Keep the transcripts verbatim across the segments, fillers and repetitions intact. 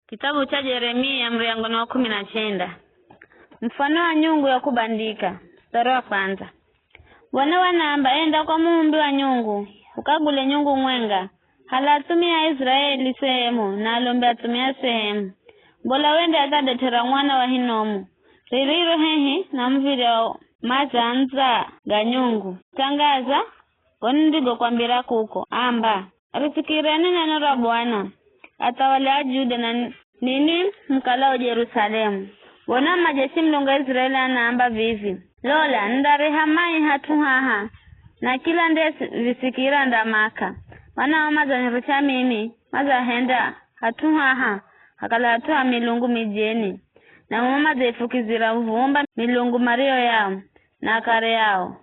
Kitabu cha Jeremia, muryango ni wa kumi na chenda. Mufano wa nyungu ya kubandika, mustari wa kwandza. Bwana wanaamba, enda kwa muumbi wa nyungu, ukagule nyungu mwenga, hala athumia a Israeli sehemu, na alombe athumia sehemu. Mbola wende hata Detera mwana wa Hinomu, ririro hehi na muv̱irya wa madhandza ga nyungu. Tangaza, go nindigokwambira kuko, amba, risikireni neno ra Bwana, athawali a Juda na ninwi mukalao Jerusalemu. Bwana wa majeshi Mulungu wa Israeli anaamba vivi, lola, nindariha mai hat'u haha, na kila andiyevisikira andamaka. Mana o madzaniricha mimi, madzahenda hat'u haha hakala hat'u ha milungu mijeni, na mumo madzaifukizira uvumba milungu mario yao, na akare ao,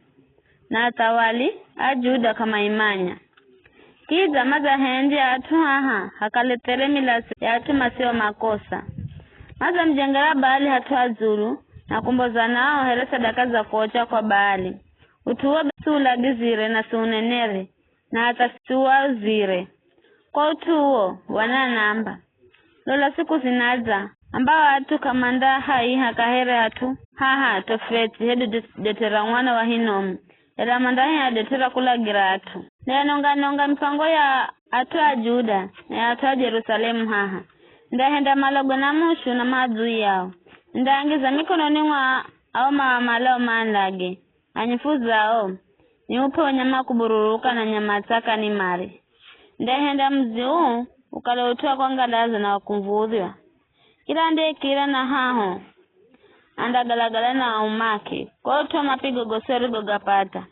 na athawali a Juda k'amaimanya. Kidza madzahendya at'u haha hakale there milatso ya at'u masio makosa. Madzamujengera Baali hat'u ha dzulu, na kumboza nao here sadaka za kuocha kwa Baali. Ut'u uwo be siulagizire na siunenere, na hatha siuauzire. Kwa ut'u uwo, Bwana anaamba, lola siku zinadza, ambao at'u k'amandahaiha kaheri hat'u haha Tofeti hedu Det-, Detera mwana wa Hinomu, ela mandahaiha Detera kulagira at'u. Ndayanonga-nonga mipango ya at'u a Juda na ya at'u a Jerusalemu haha. Ndahenda malagwe na mushu na maadui yao. Ndaangiza mikononi mwa ao maamalao maandage, anyifuzao, niup'e unyama wa kubururuka na nyama tsaka ni mare. Ndahenda mudzi uu ukale ut'u wa kwangalaza na wa kumv̱udhywa. Kila andiyekira na haho andagalagala na aumake, kwa ut'u wa mapigo gosi arigogapata.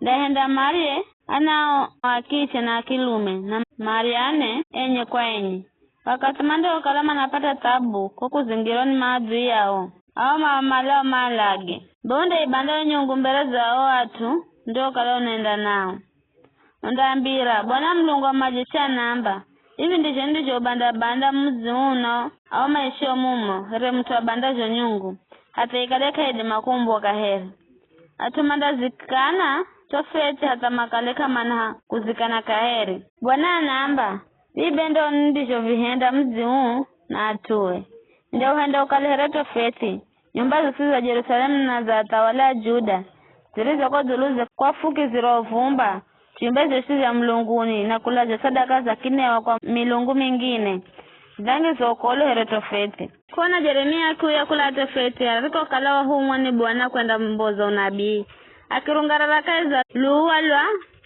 Ndahenda marye anao a kiche na a kilume, na maryane enye kwa enye. Wakathi mandiokala manapata thabu ko kuzingirwa ni maadui ao, ao maamalao maalage, be undaibanda yo nyungu mbere za o at'u ndiokala unaenda nao. Undaambira, Bwana Mulungu wa majeshi anaamba, vivi ndizho nindizhoubanda-banda mudzi uno ao maishio mumo, here mut'u abandazho nyungu, hatha ikale k'aidima kuumbwa kaheri. At'u mandazikana Tofeti hatha makale k'amana kuzikana kaheri. Bwana anaamba, vivi be ndo nindizhovihenda mudzi uu na at'ue. Nindauhenda ukale here Tofeti, nyumba zosi za Jerusalemu na za athawali a Juda, zirizo ko dzuluze kwafukizirwa uvumba, viumbe zhosi zha mulunguni na kulazha sadaka za kinewa kwa milungu mingine, zindangizwa ukolo here Tofeti. K'ona Jeremia akiuya kula Tofeti, arikokala wahumwa ni Bwana kwendamboza unabii, akirungarara kahi za luuwa lwa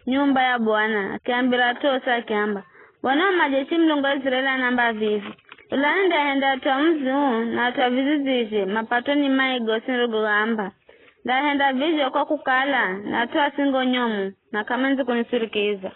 nyumba ya Bwana, akiambira at'u osi akiamba, Bwana wa majeshi Mulungu wa Israeli anaamba vivi, lolani ndahenda at'u a mudzi uu na at'u a vizidzizhe mapatwe ni mai gosi nirigogaamba. Ndahenda vizho kwa kukala ni at'u asingo nyomu na k'amendzi kunisirikiza.